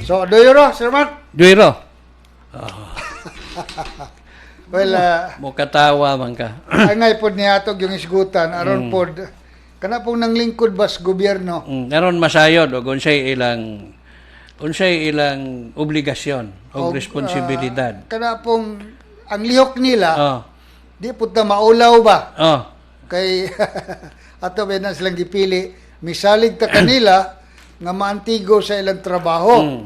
So, Duero, Sir Mark? Duero. Well, Mo katawa man ka. Angay pod niya atog yung isgutan aron pod kana pong nanglingkod bas gobyerno. Aron masayod og unsay ilang obligasyon o Og, responsibilidad. Kana pong ang lihok nila di pud ta maulaw ba kay ato ba na silang gipili, misalig ta kanila nga maantigo sa ilang trabaho.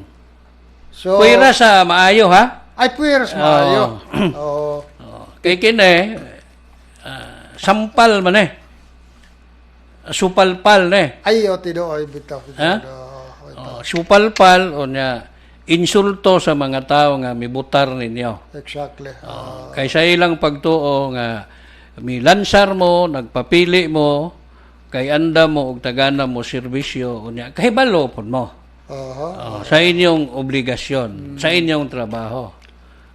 So Puwera sa maayo, ha? Ay, puwera sa maayo. Oo. Oh. Kay kini sampal man eh. Supalpal ne. Ay, o tinuoy bitaw. Ha? Oo. Oh, supalpal o nya insulto sa mga tao nga mibutar ninyo. Oh, kay sa ilang pagtuo nga milansar mo, nagpapili mo, kay anda mo og tagana mo serbisyo unya kahibalo pud mo. Oh, sa inyong obligasyon, sa inyong trabaho.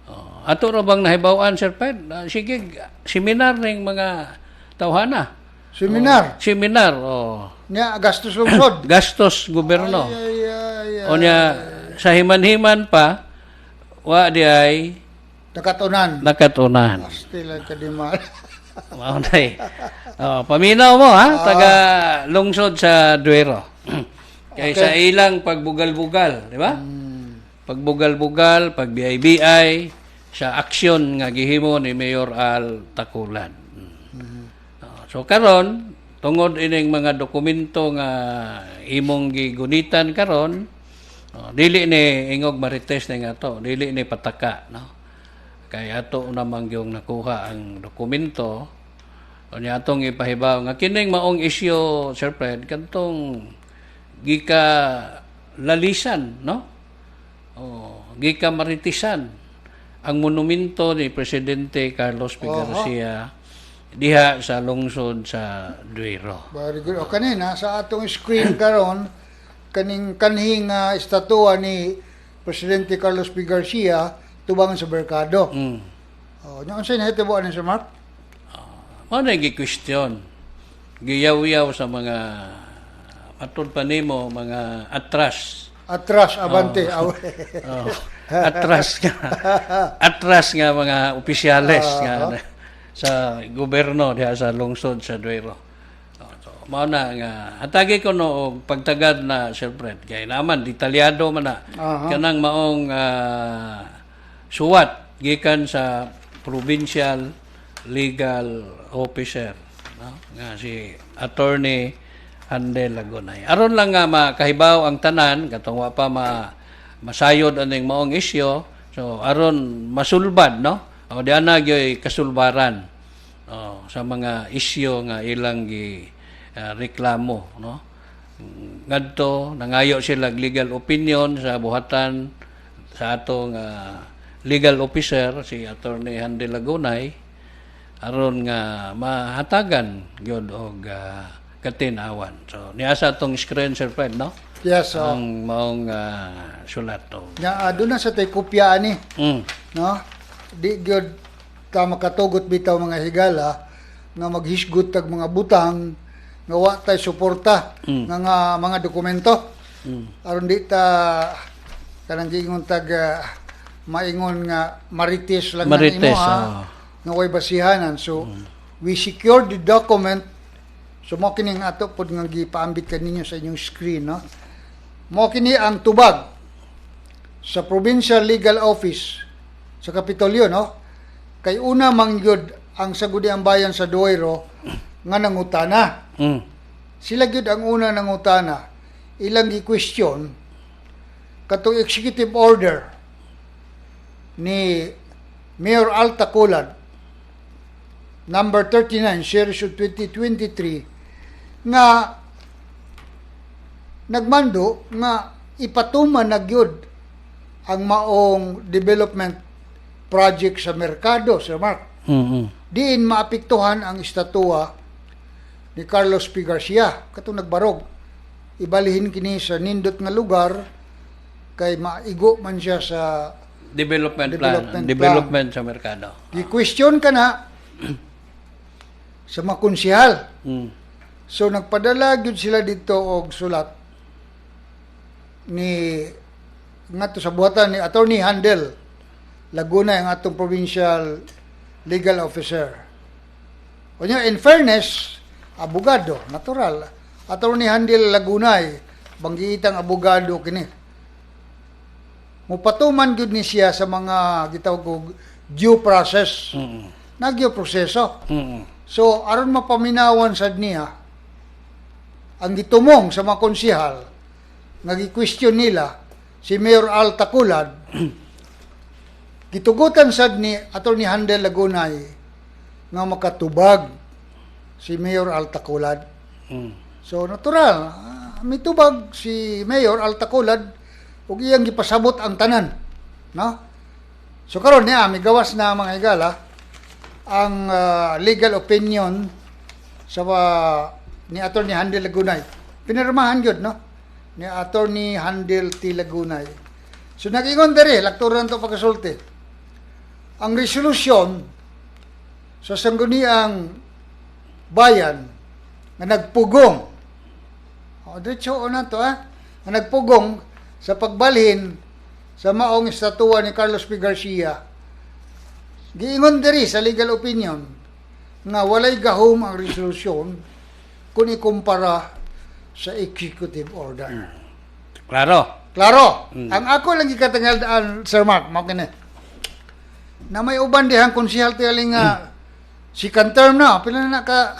Oh, ato ra bang nahibaw-an, Sir Ped? Ah, sige, seminar ning mga tawhana. Seminar. Seminar, oh. Nya gastos lungsod. Gastos gobyerno. Ay, ay, ay. Unya sa himan-himan pa wa di ay Nakatunan. nakatunan. Still ay kadimal. Mao na eh. Oh, paminaw mo ha, taga lungsod sa Duero. Kay sa ilang pagbugal-bugal, di ba? Pagbugal-bugal, pag-BI-BI sa aksyon nga gihimo ni Mayor Al Taculan. Oh, so karon, tungod ining mga dokumento nga imong gigunitan karon, oh, dili ni ingog marites ni nga to, dili ni pataka, no? Kay ato namang yung nakuha ang dokumento, unya atong ipahibaw nga kining maong isyu, Sir Fred, kadtong gika lalisan, no? Oh, gika maritisan ang monumento ni Presidente Carlos P. Garcia diha sa lungsod sa Duero. Very good. O kanina, sa atong screen karon, kaning kanhing estatua ni Presidente Carlos P. Garcia tubangan sa merkado. Oh, nya unsay nahitabo ani, Sir Mark? Mao na gi-question. Giyaw-yaw sa mga matud pa nimo mga atras. Atras, abante. Awe. Oh, atras nga. Atras nga mga opisyales nga sa gobyerno diha sa lungsod sa Duero. Oh, so, mao na nga hatagi ko no og pagtagad na, Sir Fred, kay naman detalyado man na kanang maong suwat gikan sa provincial legal officer, no, nga si Attorney Handel Lagunay. Aron lang nga makahibaw ang tanan katong wa pa masayod aning maong isyu, so aron masulbad, no, o di ana gyoy kasulbaran, oh, sa mga isyu nga ilang gi reklamo, no. Ngadto nangayo sila og legal opinion sa buhatan sa atong legal officer, si Attorney Handel Lagunay, aron nga mahatagan gyud og katinawan. So niya sa atong screen, Sir Fred, no? Yes, oh. Ang maong sulat to. Nya doon na sa tay kopya ani, no? Di gyud ta makatugot bitaw, mga higala, nga maghisgot tag mga butang nga wa tay suporta nga mga dokumento. Aron di ta kanang giingon tag maingon nga marites lang ang Marites, imo ha, oh. nga way basihanan. So we secured the document. So mo kining ato pod nga gipaambit kaninyo sa inyong screen, no? Mo kini ang tubag sa Provincial Legal Office sa Kapitolyo, no? Kay una man gyud ang Sangguniang Bayan sa Duero nga nangutana. Sila gyud ang una nangutana. Ilang gi-question katong executive order ni Mayor Al Taculan number 39 series of 2023 nga nagmando nga ipatuman na gyud ang maong development project sa merkado, Sir Mark. Diin maapektuhan ang estatua ni Carlos P. Garcia katong nagbarog. Ibalihin kini sa nindot nga lugar kay maigo man siya sa Development, development plan, plan. Development sa merkado. Gi-question ka na sa mga konsihal. So nagpadala gyud sila dito og sulat ni ngadto sa buhatan ni Attorney Handel Laguna, ang atong provincial legal officer. Unya, in fairness, abogado, natural. Attorney Handel Lagunay, banggiitang abogado kini. Mupatuman gyud ni siya sa mga gitawag og due process. Nagyo proseso. So aron mapaminawan sad niya ang gitumong sa mga konsehal nga gi-question nila si Mayor Al Taculad, gitugutan sad ni Attorney Handel Lagunay nga makatubag si Mayor Al Taculad. So natural, mitubag si Mayor Al Taculad ug iyang gipasabot ang tanan, no? So karon niya migawas na, mga higala, ang legal opinion sa ni Attorney Handel Lagunay. Pinirmahan gyud, no, ni Attorney Handel T. Lagunay. So nag-ingon diri, lakturan to pagkasulti. Ang resolusyon sa Sangguniang Bayan nga nagpugong, o, diretso na to ha, nga nagpugong sa pagbalhin sa maong estatwa ni Carlos P. Garcia, giingon diri sa legal opinion nga walay gahom ang resolusyon kung ikumpara sa executive order. Klaro. Klaro. Ang ako lang gikatingal-an, Sir Mark, mao kini. Na may uban dihang konsehal tingali nga second term na, pila na ka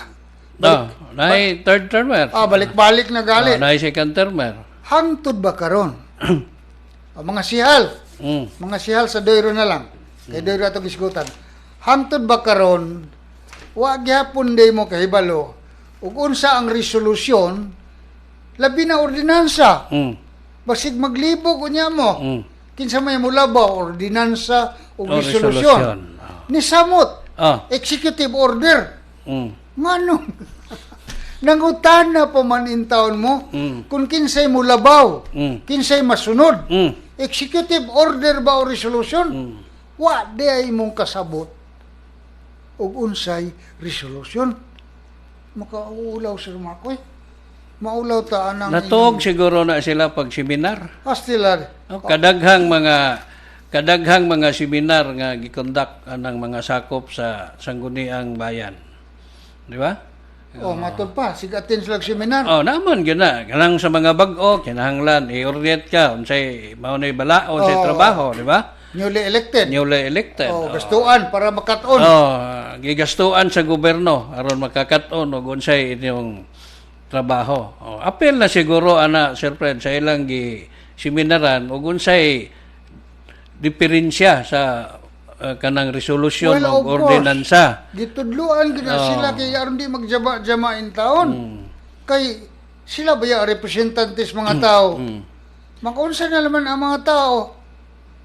No, naay third termer. Balik-balik na gali. Oh, naay second termer. Hangtod ba karon, ang mga sihal, mga sihal sa Duero na lang. Kay Duero ato gisgutan. Hangtod ba karon wa gyapon day mo kahibalo ug unsa ang resolusyon, labi na ordinansa? Basig maglibog unya mo. Kinsa may mulabaw, ordinansa o O resolusyon? resolusyon. Ni samot executive order. Ngano? Nangutana pa man intawon mo kung kinsay mulabaw, kinsay masunod. Executive order ba o resolution? Wa di ay mong kasabot og unsay resolution. Makaulaw, Sir Marco, eh. Maulaw ta anang Natuog siguro na sila pag seminar. Pastila. Oh, kadaghang mga seminar nga gikondak anang mga sakop sa Sangguniang Bayan. Di ba? Oh, matod pa. Sige, attend sila og seminar. Oh, naman gyud na. Kanang sa mga bag-o kinahanglan i-orient ka unsay mao nay balaod sa trabaho, di ba? Newly elected. Newly elected. Oh, gastuan para makaton. Oh, gigastuan sa gobyerno aron makakaton og unsay inyong trabaho. Oh, apel na siguro ana, Sir Fred, sa ilang gi seminaran og unsay diferensya sa kanang resolusyon Well, og of course. ordinansa. Gitudluan gid na sila kay aron di magjama-jama in taon. Kay sila ba yung representantes mga tao? Makaunsa na naman ang mga tao.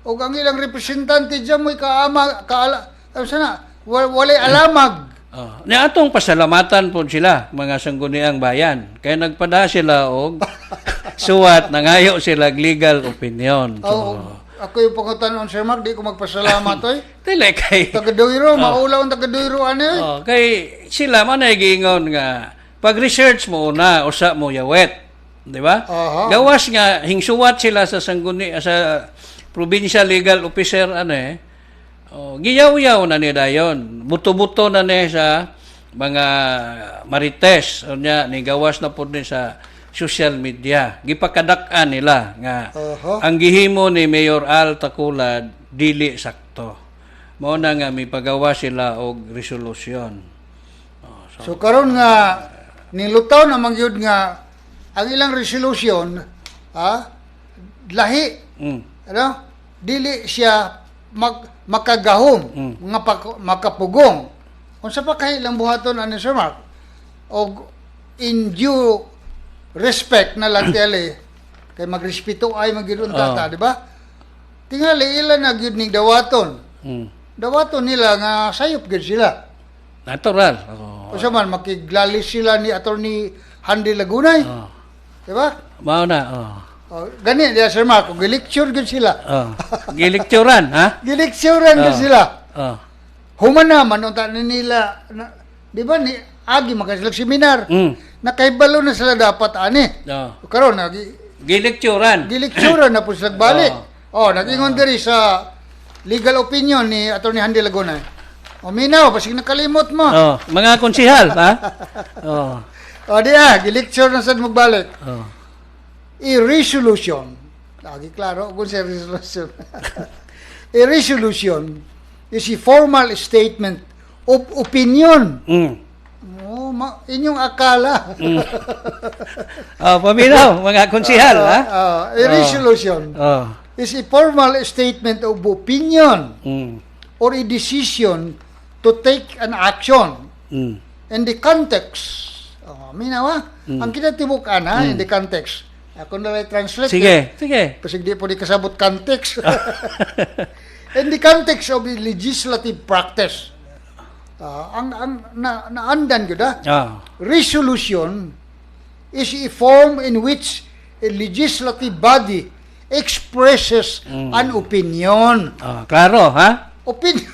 O ang ilang representante diyan mo'y kaama kaala ano sana walay alamag. Oh, ni atong pasalamatan po sila, mga Sangguniang Bayan, kay nagpada sila og suwat, nangayo sila og legal opinion. So, Oh, ako yung pangutan-on, Sir Mark, di ko magpasalamat oy. Dili kay Taga-Duero, maulaw ang taga-Duero ani oy. Oh, kay sila man ay giingon nga pag-research mo una usa mo yawet, di ba? Aha. Gawas nga hingsuwat sila sa sangguni sa provincial legal officer ano eh. Oh, giyaw-yaw na ni dayon. Buto-buto na ni sa mga marites unya ni gawas na pud ni sa social media. Gipakadak-an nila nga ang gihimo ni Mayor Al Taculad dili sakto. Mao na nga mipagawa sila og resolusyon. So karon nga nilutaw na man gyud nga ang ilang resolution lahi, ano, dili siya makagahom nga makapugong unsa pa kay ilang buhaton ani, Sir Mark, og in due respect na lang tele kay magrespeto ay magyud unta ta, di ba? Tingali ila na gyud ning dawaton, dawaton nila nga sayop gyud sila. Natural. Oh. Unsa man makiglalis sila ni Attorney Handy Lagunay, di ba? Mao na. Oh. Oh, gani diya, Sir Mark, gilecture gyud sila. Oh. Gilecturean, ha? Gilecturean gyud sila. Human naman unta ni nila na, di ba ni agi maka sila seminar. Nakahibalo na sila dapat ani. Oh. Karon na Gilecturean. gilecturean na po sila balik. Oh. Oh, nag-ingon diri sa legal opinion ni Attorney Handy Laguna. O minaw, basig nakalimot mo. Oh, mga konsihal, ha? Oh. O di ah, gi-lecture na sad magbalik. Oh. A resolution. Lagi klaro kung sa resolution. A resolution is a formal statement of opinion. Oh, inyong akala. Oh, paminaw, mga konsihal, ha? A resolution is a formal statement of opinion or a decision to take an action in the context. Oh, minaw ah. Ang kinatibuk-an ha, in the context. Ako na lang translate. Sige, sige. Kasi di po di kasabot context. In the context of the legislative practice, ang naandan gyud ah. Resolution is a form in which a legislative body expresses an opinion. Oh, klaro, ha? Opinion.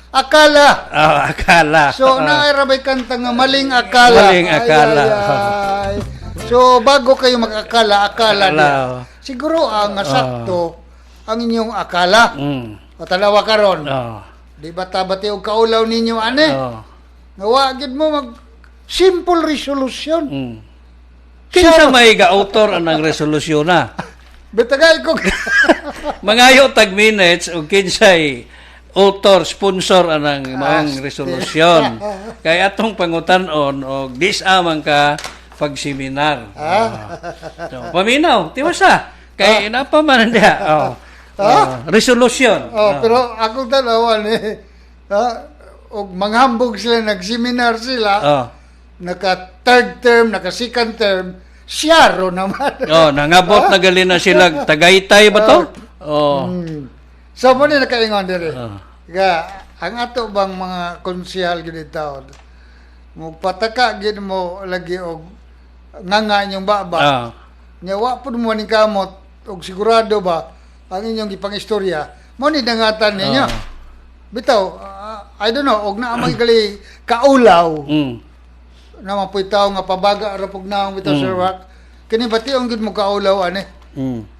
Akala. Oh, akala. So, naay kanta nga maling akala. Maling akala. Ay, ay, ay. So, bago kayo mag-akala, akala Akala, niya. Oh. Siguro ang sakto ang inyong akala. O tanawa karon. Di ba tabati og kaulaw ninyo ane? Oh. Nga wa gid mo mag simple resolution. Kinsa may ga-author anang resolusyon na? Bitagay ko. Mangayo tag minutes o kinsay author, sponsor anang maong resolusyon. Kay atong pangutan-on og dis-amang ka pag-seminar. Ah. So, paminaw, tiwasa. Kay napa man diha. Oh. Oh, resolusyon. Oh, pero akong tanawan eh. Ha, og manghambog sila, nag-seminar sila. Naka third term, naka second term, siyaro naman. Oh, nangabot na gali na sila Tagaytay ba to? Oh. So mo ni nakaingon diri. Ga, ang ato bang mga konsehal gid taon. Mo pataka gid mo lagi og nganga inyong baba. Nya wa pud mo ni kamot og sigurado ba ang inyong gipangistorya. Mo ni dangatan ninyo. Bitaw, I don't know, og naa may gali kaulaw na mapuy tawo nga pabaga ra pug naong bitaw, Sir Rock. Kini bation gid mo kaulaw ani.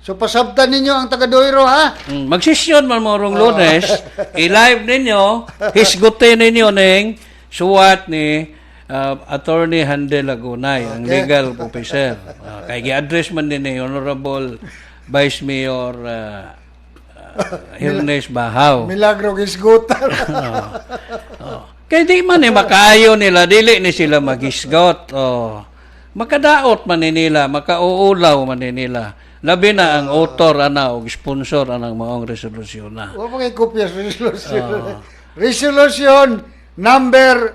So pasabtan ninyo ang taga Duero ha. Magsesyon man mo rong Lunes, i-live ninyo, hisgutin ninyo ning suwat ni Attorney Handel Lagunay, ang legal officer. Kay gi-address man din ni Honorable Vice Mayor Ernest Bahaw. Milagro gisgutan. Oh. Kay di man eh makaayo nila, dili ni sila magisgot. Oh. Makadaot man ni nila, makauulaw man ni nila. Labi na ang author ana og sponsor anang maong resolusyon na. Wa pa kay kopya sa resolution. Resolution number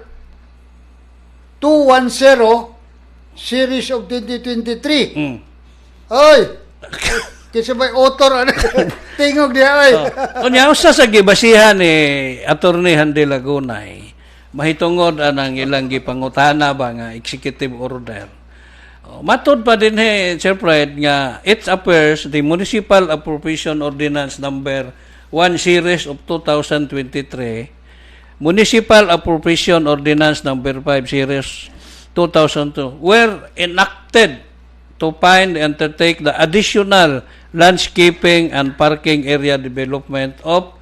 210 series of 2023. Oy! Kinsa may author ano? Tingog diha ay. Oh. Unya usa sa gibasihan ni Attorney Handy Lagunay mahitungod anang ilang gipangutana ba nga executive order. Oh, matod pa din he, Sir Fred, nga it appears the Municipal Appropriation Ordinance number 1 series of 2023, Municipal Appropriation Ordinance number 5 series 2002 were enacted to find and undertake the additional landscaping and parking area development of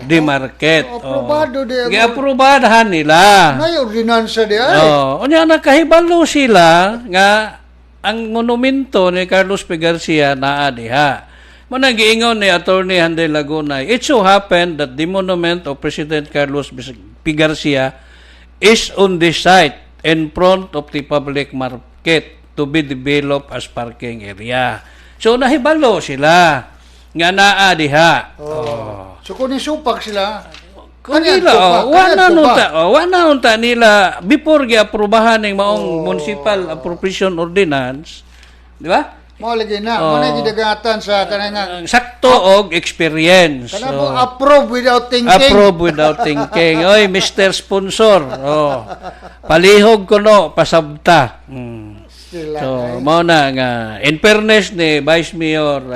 the market. Oh, aprobado di ang- Giaprobadahan nila. Nay ordinansa di ay. Oh, unya nakahibalo sila nga ang monumento ni Carlos P. Garcia naa diha. Mo nang giingon ni Attorney Handel Lagunay, it so happened that the monument of President Carlos P. Garcia is on the site in front of the public market to be developed as parking area. So nahibalo sila nga naa diha. Oh. So kung nisupak sila, Kung kani nila, adto pa, oh, wa kani na adto pa. nunta, oh, wa na unta nila before giaprobahan ning maong Municipal Appropriation Ordinance, di ba? Mao lagi na, mo na gidagatan sa kanang nga Ang sakto og experience. kana po Oh. approve without thinking. Approve without thinking. Oy, Mr. Sponsor. Oh. Palihog ko no, pasabta. Sila. So, mao na nga in fairness ni Vice Mayor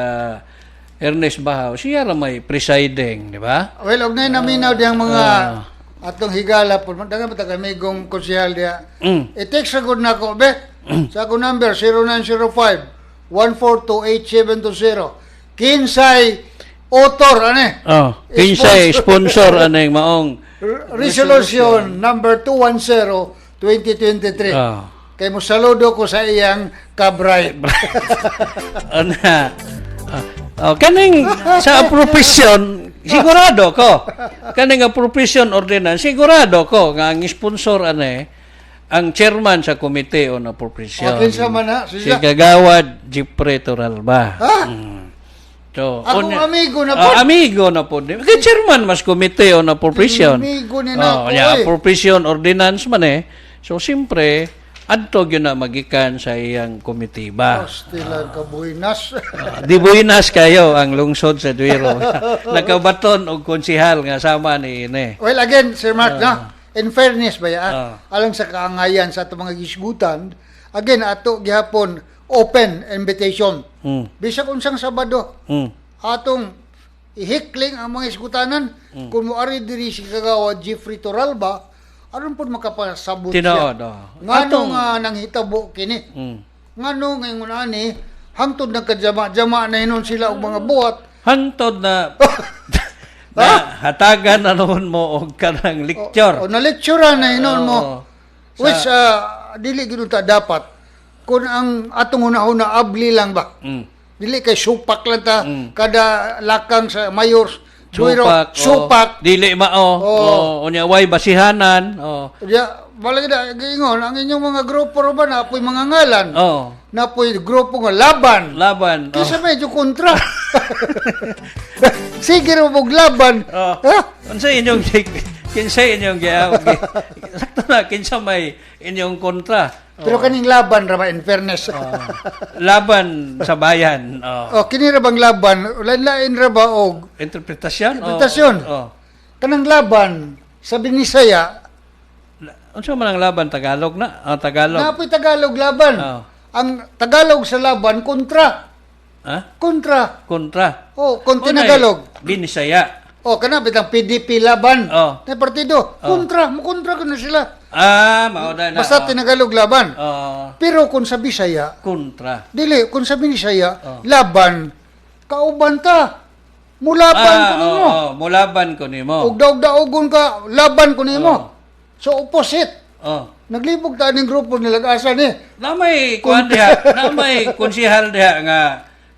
Ernest Bahaw, siya ra may presiding, di ba? Well, og nay naminaw diyang mga atong higala po. Dagan pa ta kamigong konsehal diha. I-text sa gud nako be. Sa akong number 0905 1428720. Kinsay author ani? Oh, kinsay sponsor aning maong Resolution number 210 2023. Kay mo saludo ko sa iyang kabray. Ana. Oh, kaning sa appropriation, sigurado ko. Kaning appropriation ordinance, sigurado ko nga ang sponsor ane ang chairman sa Committee on Appropriation. O, kinsa man na? Si Siya. Kagawad Jeffrey Toralba. Ha? So, Akong amigo na Ah, pod. amigo na pod. Kay chairman mas Committee on Appropriation. Amigo ni na Oh, ako, yeah, eh. appropriation ordinance man eh. So, siyempre, adto gyud na magikan sa iyang komitiba. Hostila kabuhinas. Ah, di buinas kayo ang lungsod sa Duero. Nakabaton og konsihal nga sama ni ini. Well, again, Sir Mark, na, in fairness ba ya, alang sa kaangayan sa atong mga gisgutan, again, ato gihapon open invitation. Bisag unsang Sabado, atong ihikling ang mga isgutanan. Kung moari diri si Kagawad Jeffrey Toralba, aron pod makapasabot siya. Tinuod, oh. Ngano nga nanghitabo kini? Ngano ngayon ani hangtod nagkajama-jama na hinon sila og mga buhat. Hantod na na hatagan na noon mo og kanang lecture. O na-lecturean na hinon mo. Oo. Which dili gyud ta dapat kung ang atong hunahuna abli lang ba. Dili kay supak lang ta kada lakang sa mayor Duero, Supak. Oh. Supak. Dili mao. Oo. Oh. Unya way basihanan. Oh. Ya, balay na giingon ang inyong mga grupo ro ba napoy mga ngalan. Napoy grupo nga laban. Laban. Oh. Kaysa medyo kontra. Sige ro og laban. Oh. Ha? Unsa inyong kinsa inyong sakto na kinsa may inyong kontra? Pero kaning laban ra ba, in fairness? Oh. Laban sa bayan. Oh. Oh, kini ra bang laban? Lain-lain ra ba og Interpretasyon? Interpretasyon. Oh. Kanang laban sa Binisaya, Unsa man ang laban, Tagalog na? Ah, Tagalog. Napoy Tagalog laban. Oh. Ang Tagalog sa laban, kontra. Ha? Kontra. Kontra. Oh, kung Unay, Tinagalog. Binisaya. Oh, kana bitang PDP laban. Oh. Na partido. Kontra, mo kontra kuno sila. Ah, mao na. Basta Tinagalog laban. Oh, Pero kung sa Bisaya, kontra. dili, kung sa Bisaya, laban, kauban ta. Mulaban ko nimo. Oh, oh, mulaban ko nimo. Ug daog-daogon ka, laban ko nimo. So opposite. Oh. Naglibog ta ning grupo nila asa ni. Na may kuan diha, na may konsihal diha nga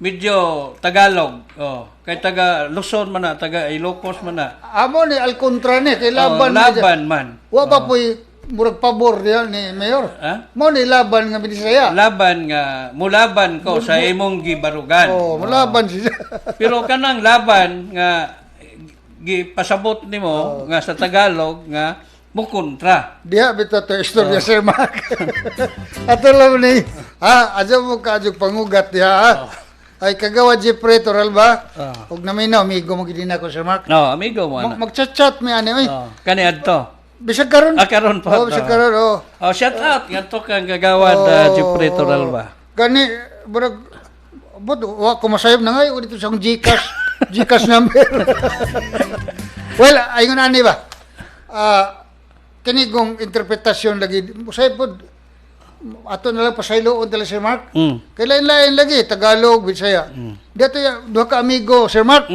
medyo Tagalog. Oh, kay taga Luzon man na, taga Ilocos man na. Amo ni al kontra ni kay Oh, laban man siya. laban man. Wa pa po'y murag pabor diha ni mayor. Ha? Mo ni laban nga Binisaya. Laban nga mulaban ko sa imong gibarugan. Oh, mulaban siya. Pero kanang laban nga gipasabot nimo nga sa Tagalog nga mukontra. Diha bitaw to istorya, Sir Mark. Ato lang ni ha, adyo mo kaadyo pangugat diha ha. Ay, Kagawa Jeffrey Toralba. Oh. Ug naminaw migo mo gid ako, Sir Mark. No, amigo mo ana. Mag-chat-chat mi ani oy. Oh, kani adto. Bisag karon. Ah, karon pa. Oh, bisag karon, oh. Oh, shout out ngadto kang Kagawad Jeffrey Toralba. Gani murag but wa ko masayop na ngayon dito sa akong GCash number. Well, ayon ani ba? Ah, kini kong interpretasyon lagi usay pod ato na lang pasayloon tala, Sir Mark. Kay lain-lain lagi Tagalog, Bisaya. Dito ya duha ka amigo, Sir Mark.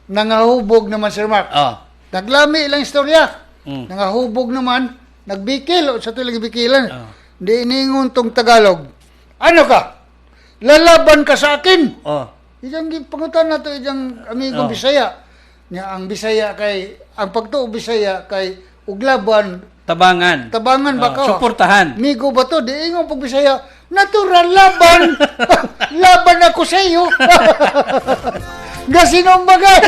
Nangahubog naman, Sir Mark. Oh. Naglami ilang istorya. Nangahubog naman, nagbikil o sa ito lagi bikilan. Di iningon tong Tagalog. "Ano ka? Lalaban ka sa akin." Oh. Iyang gipangutan na to iyang amigo Bisaya. Nya ang Bisaya kay ang pagtuo Bisaya kay uglaban Tabangan. Tabangan ba Oh, ka? Suportahan. Migo ba to? Di ingon pag Bisaya, natural laban. Laban ako sa iyo. Gasinong bagay.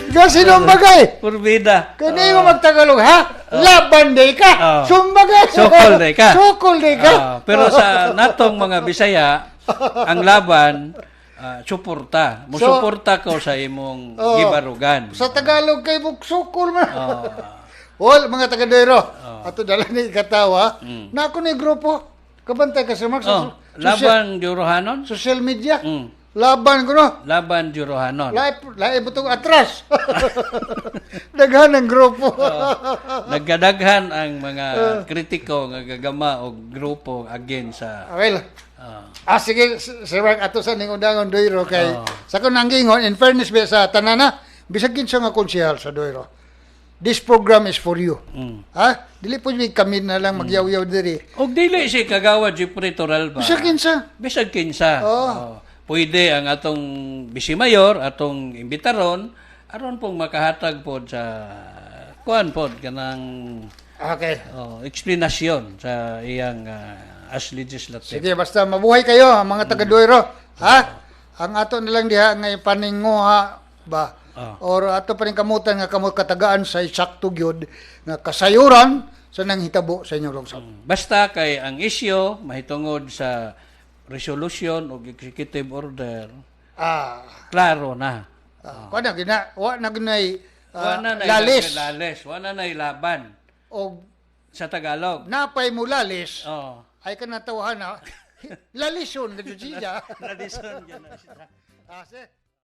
Gasinong bagay. Purbida. Kaya di mo magtagalog, ha? Laban day ka. Oh. Sumbagay. Sukol day ka. Sukol day ka. Ah, pero sa natong mga Bisaya, ang laban, suporta. Musuporta ko sa imong gibarugan. Sa Tagalog kay sukol man. Oh. Well, mga taga-Duero, ato dala ni katawa, na ako ni grupo. Kabantay ka sa Mark sa Oh, laban Jurohanon? social media. Laban ko no. Laban Jurohanon. Laip, laip itong atras. Daghan ang grupo. Nagkadaghan ang mga kritiko nga gagama og grupo against sa Well, Ah. Ah, sige, Sir Mark, ato sa ning undangon Duero kay sa akong nanggingon, in fairness ba sa tanana, bisag kinsa nga konsehal sa Duero. This program is for you. Ha? Dili po mi kami na lang magyaw-yaw diri. Og dili si Kagawad Jeffrey Toralba. Bisag kinsa. Bisag kinsa. Oo. Oo. Pwede ang atong vice mayor, atong imbitaron aron pong makahatag pod sa kuan pod kanang oh, eksplanasyon sa iyang as legislative. Sige, basta mabuhay kayo ang mga taga Duero. Ha? Ang ato na lang diha nga ipaninguha ba or ato pa rin kamutan nga kamo katagaan sa isakto gyud nga kasayuran sa nanghitabo sa inyong lungsod. Basta kay ang isyu mahitungod sa resolution o executive order, klaro na. Ah, kuha na gina, wa na ginay Wa na na'y lalis lalis, wa na na'y laban og sa Tagalog. napay mo lalis ay kanatawahan na, lalison na jud siya. Lalison gyud na siya. Ah, sige.